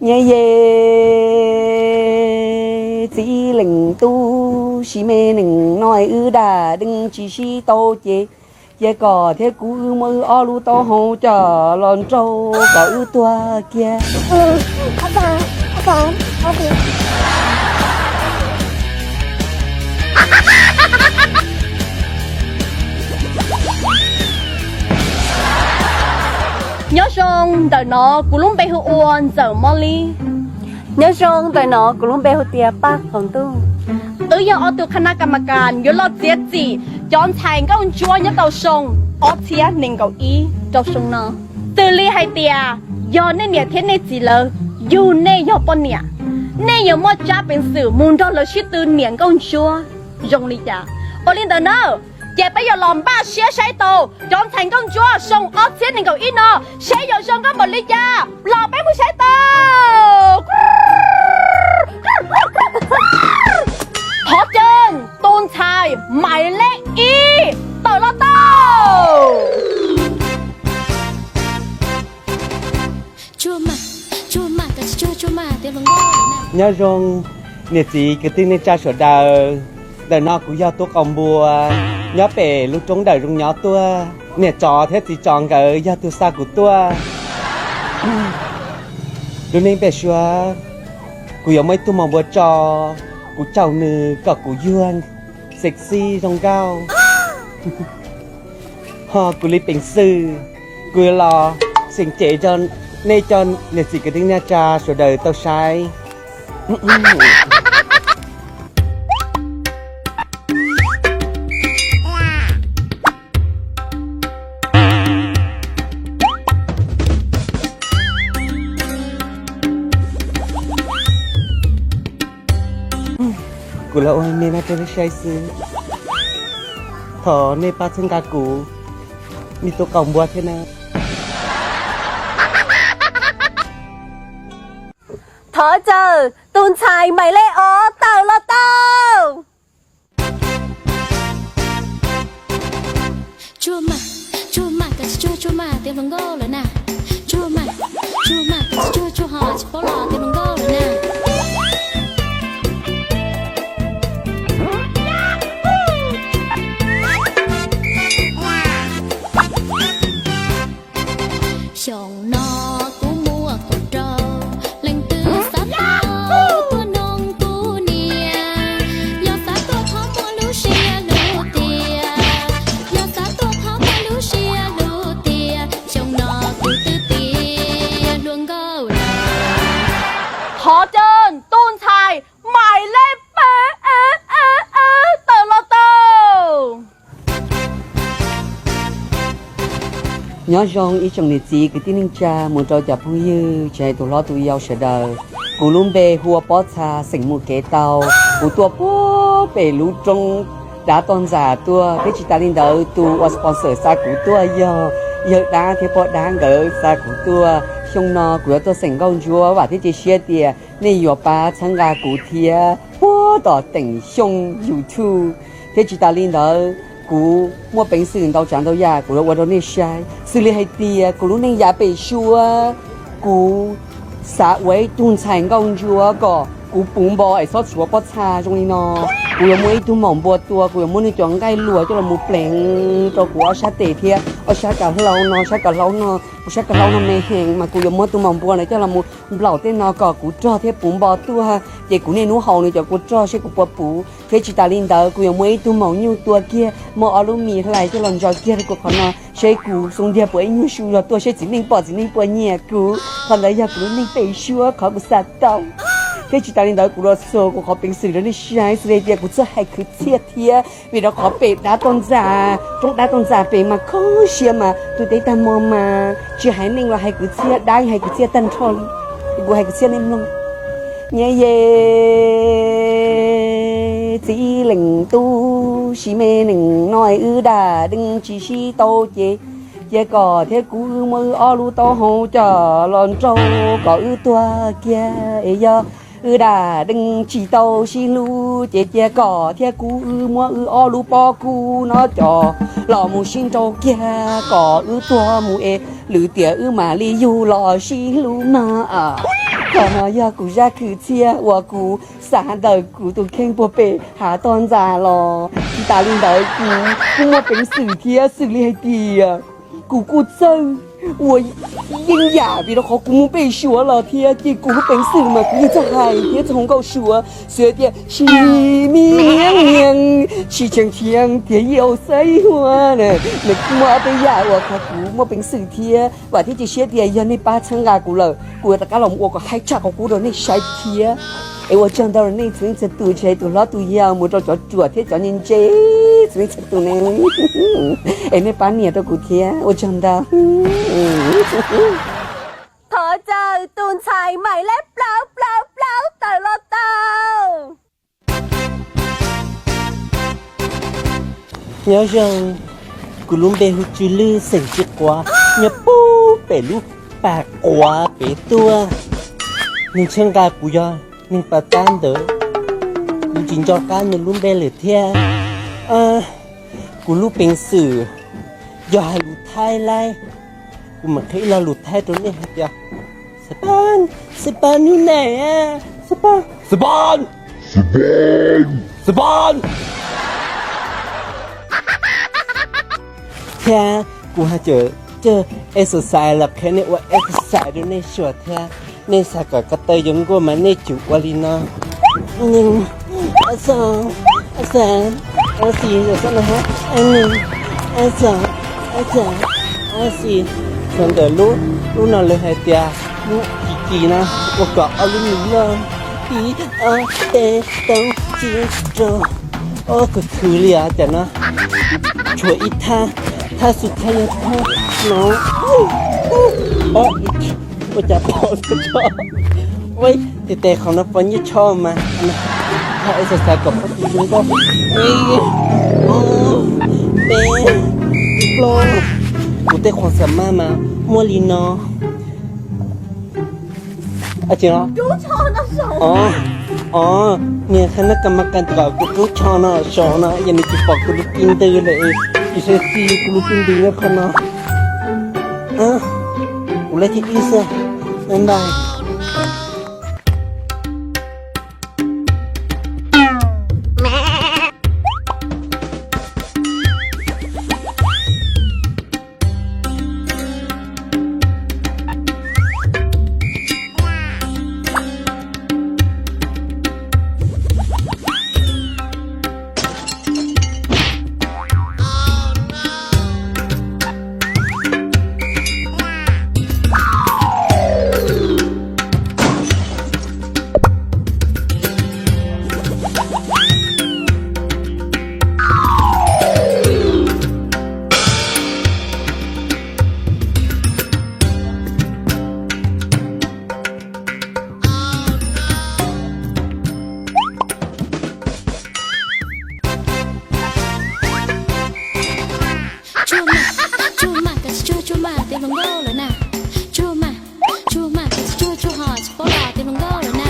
Nyiaj ye, txiv leej tub, sim me neej no wb dam deej tsis sib tau ces, cia kom thiab kuv wb muab wb ob lub taub hau coj los nrauj kom wb tuag kiag. Nyob zoo, ntawm no kuv lub npe hu ua Ntxawm Mob Lib. Nyob zoo, ntawm no kuv lub npe hu tias Paj Hauv Ntuj. Wb yog ob tug khana ka ma kas yuav los txiav txim cov ntxhais nkauj ntsuab nyob rau xyoo ob txhiab nees nkaum ib rau xyoo no. Xws li hais tias yog nej niam thiab nej txiv lawv yug nej yog poj niam, nej yuav muaj tsab peev xwm mus nrog lawv sib tw niam nkauj ntsuab zoo li cas. Ua li ntawd na, ces peb yuav los npaj siab saib tau cov ntxhais nkauj ntsuab xyoo ob txhiab nees nkaum ib no seb yuav zoo nkauj npaum li cas. Los peb mus saib tau. Thov caw tus ntxhais mais leb ib tawm los tau. Nyob zoo niam txiv kwv tij neej tsa sawv daws, ntawm no kuv yog Tub Qau Npua, nyob pem lub roob Dawm Zoo Nyob tuaj. Niam tsov thiab txiv tsov nkawd yog tus xa kuv tuaj. Lub neej pem suab, kuv yuav muaj ib tug maum npua tso, kuv caum nws kom kuv yuag sexy zoo nkauj. Ho kuv li peev xwm, kuv yuav los xeem cev rau nej cov niam txiv kwv tij neej tsa sawv daws tau saib. Kuv los ua me me rau nej saib xwb. Thov nej pab txhawb nqa kuv, nej Tub Qau Npua thiab na. Thov caw tus ntxhais mais leb ob tawm los tau. Xyoo no kuv muaj kaum rau, leej twg xav tau tuaj noog kuv niam. Yog xav tuaj thov muaj lub siab lub tiag, yog xav tuaj thov muaj lub siab lub tiag, xyoo no kuv twb tiav hluas nkauj lawm. Thov caw tus ntxhais mais leb peb tawm los tau. Nyob zoo ib tsoom niam txiv kwv tij neej tsa mus rau cov phooj ywg tsis hais tus hlob tus yau sawv daws. Kuv lub npe hu ua Pob Txha xeem Mus Kev Tau. Kuv tuaj puag pem lub roob dab toj ntxas tuaj thiab tsis tas li ntawd tus uas sponsor xa kuv tuaj yog yawg dab thiab pog dab nkawd xa kuv tuaj. Xyoo no kuv yuav tuaj xeem nkauj ntsuab vam thiab cia siab tias nej yuav pab txhawb nqa kuv thiab puag tom teem xyoo YouTube. Thiab tsis tas li ntawd kuv muaj peev xwm ntau tsav ntau yam kuv yuav ua rau nej saib xws li hais tias kuv lub neej yav pem suab, kuv xav ua ib tug ntxhais nkauj ntsuab kom kuv puv npo es txhob tshuav pob txha zoo li no. Kuv yuav muaj ib tug maum npua tua, kuv yuav muab nws cov nqaij luas coj los mus pleev rau kuv ob sab tes thiab ob sab kav hlau no, sab kav hlau no, kuv sab kav hlau no me heev mas kuv yuav muab tus maum npua no coj los mus nplaum tej no kom kuv rog thiab puv npo tuaj, ces kuv niaj hnub haus nws cov kua rog seb kuv puas puv. Thiab tsis tas li ntawd kuv yuav muaj ib tug maum nyuj tua kiag, muaj ob lub mis hlais coj los ntso kiag rau kuv qhov no seb kuv xoo ntiag puas ib nyuag su zog tuaj seb txiv neej pom txiv neej puas nyiam kuv. Qhov ntawd yog kuv lub neej pem suab qhov kuv xav tau. Thiab tsis tas li ntawd kuv los xuas kuv qhov peev xwm rau nej saib xws li tias kuv txawj hais kwv txhiaj thiab vim rau qhov pem dab toj ntxas, roob dab toj ntxas pem mas kho siab mas tus teb tag hmo mas tsis hais neeg los hais kwv txhiaj, dab hais kwv txhiaj tag nrho li. Kuv hais kwv txhiaj nej mloog. Nyiaj ye, txiv leej tub, sim me neej no wb dam deej tsis sib tau ces, cia kom thiab kuv wb muab wb ob lub taub hau coj los nrauj kom wb tuag kiag es yog Wb dam deej tsis tau sib hlub ces cia kom thiab kuv wb muab wb ob lub pob kub no coj los mus sib nrau kiag kom wb tuag mus es lwm tiam wb mam li yug los sib hlub no. Qhov no yog kuv zaj kwv txhiaj uas kuv xav ntawm kuv tus kheej puag pem hav toj ntxas los. Tsis tas li ntawd kuv kuj muaj peev xwm thiab xws li hais tias kuv kuj txawj ua yeeb yam vim rau qhov kuv muaj pej suav los thiab ces kuv lub peev xwm mas kuv yeej txawj hais thiab txawj hu nkauj suav xws tias si mi niam niam si cheem cheem tias yau xaib hua na. Nws kuj muaj ob peb yam uas qhov kuv muaj peev xwm thiab vam thiab cia siab tias yog nej pab txhawb nqa kuv lawm kuv yuav rov qab los ua kom haib tshaj qhov kuv rau nej saib thiab. Es ua tsaug ntau rau nej txhua leej txhua tus, tsis hais tus hlob tus yau mus rau cov ruam thiab cov ntse ntse, txhua leej txhua tus ne. Es nej pab nias rau kuv thiab, ua tsaug ntau. Thov caw tus ntxhais Maiv Lej plaub plaub plaub tawm los tau. Nyob zoo, kuv lub npe hu Tsw Lwj xeem Tsis Quav, nyob puag pem lub pas quav pem tuaj. Neeg txhawb nqa kuv yog neeg pas tab ntawd, kuv tsis nco qab nws lub npe lawm thiab. Kuv lub peev xwm yog hais lus Thaib laij, kuv mam qhia ib lo lus Thaib rau nej hais tias, Xav pab, xav pab nub nais, xav pab, xav pab, xav pab. Thiab kuv hais cov cawg exercise los qhia nej ua exercise rau nej xyuas thiab. Nej xav kom ko taw yuav nkuaj mas nej tsum ua li no. Xav, xav, xav, xav, xav ntawm lub, lub no lawv hais tias lub kis kis na, ua kom ob lub mis loj, ib, ob, peb, plaub, tsib, rau, ob, khwv khwv li os. Tam no tshuav ib thaj, thaj xub thawj yog thaj no. Ua cas pom txhua txhua, ua tes tes qhov no pom nyiaj tsho mas. Thaj exercise kom pob tw zoo nkauj. Peb, plaub, kuv tej qhov xav mas mas muaj li no. Os, niag qhab nab kas mas kas kom kuv rub tsho no saud no, yog nws tsis pom kuv lub pij ntws lawm, tsis sab txij kuv lub pij ntws nyob qhov no. Kuv lej thib ib xwb, bye bye. Tsuag mas, tsuag mas, koj tsis tsuag tsuag mas twb hluas nkauj lawm na. Tsuag mas, tsuag mas, koj tsis tsuag tsuag ho tsis paub los twb hluas nkauj lawm na.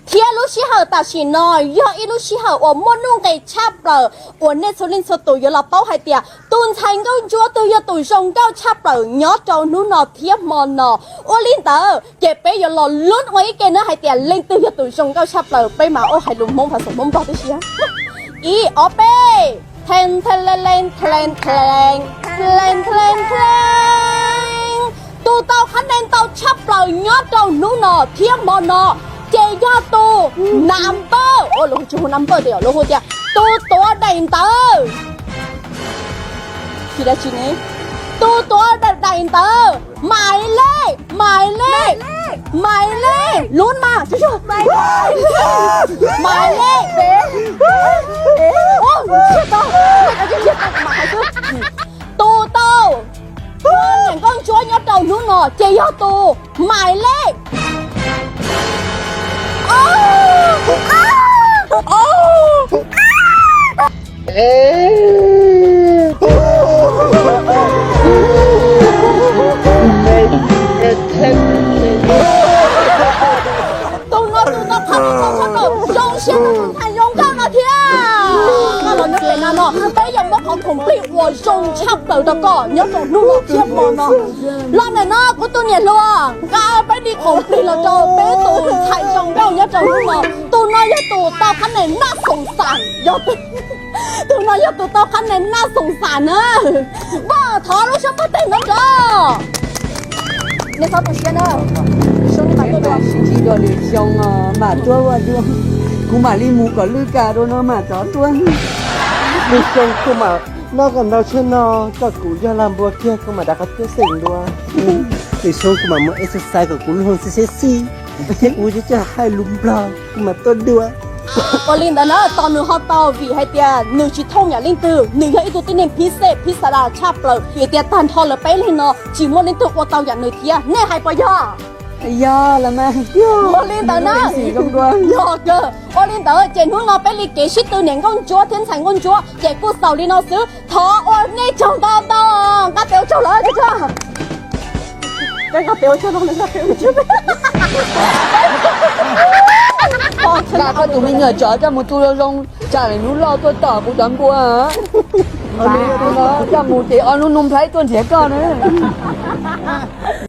Thiab lub sij hawm tam sim no yog ib lub sij hawm uas muaj nuj nqis tshaj plaws uas nej txhua leej txhua tus yuav los paub hais tias tus ntxhais nkauj ntsuab twg yog tus zoo nkauj tshaj plaws nyob rau hnub no thiab hmo no. Ua li ntawd ces peb yuav los lub ua ib ke na hais tias leej twg yog tus zoo nkauj tshaj plaws, peb mas ua hais lus Hmoob phav xoom Hmoob Nplog tib si. Ib ob peb. Thee thee lee lee thee lee thee lee, thee lee thee lee thee lee. Tus tau qhab nees ntau tshaj plaws nyob rau hnub no thiab hmo no ces yog tus nam npawj, lawv hu tsis hu nam npawj tias, lawv hu tias tus tuav daim ntawv. Tus tuav daim ntawv, Maiv Lej, Maiv Lej, Maiv Lej, lub mas, Maiv Lej. Tus tau ua niam nkauj ntsuab nyob rau hnub no ces yog tus Maiv Lej. No peb yuav muab qhov khoom plig uas zoo tshaj plaws rau koj nyob rau hnub no thiab hmo no. Los ntawm no kuv tus niam hluas, nqa peb li khoom plig los rau peb tus ntxhais zoo nkauj nyob rau hnub no. Tus no yog tus tau qhab nees naj xoom xam, yog tus no yog tus tau qhab nees naj xoom xam na. Npaj thov lub suab npaj teg no nrov. Nej txhob tu siab na. Sib ntsib dua lwm xyoo mam tuaj ua dua. Kuv mam li mus kom lwj kas dua no mam rov tuaj. Lwm xyoo kuv mam noj kom ntau tsheb no, kom kuv yog lag npua kiag kuv mam rov qab tuaj xeem dua. Lwm xyoo kuv mam mus exercise kom kuv lub hloov sexy, thiab kuv tsis hais lus Nplog kuv mam tuaj dua. Ua li ntawd na, tos nws ho tau vim hais tias nws tsis thooj yam leej twg, nws yog ib tug tib neeg phib xej phib xa da tshaj plaws, vim tias tag nrho lawv peb leeg no tsis muaj leej twg ua tau yam nws thiab, nej hais puas yog? Yog los mas. Ua li ntawd na, yog kawg. Ua li ntawd ces hnub no peb li kev sib tw niam nkauj ntsuab thiab ntxhais nkauj ntsuab ces kuj xaus li no xwb, thov ua nej tsaug ntau ntau, nqa tes ua tsaug lawm. Nqa koj tus me nyuam tsov coj mus tu zoo zoo, tsam lwm hnub loj tuaj tom kuv cov npua. Coj mus ces ob hnub nug nplhaib tuaj nrhiav koj na.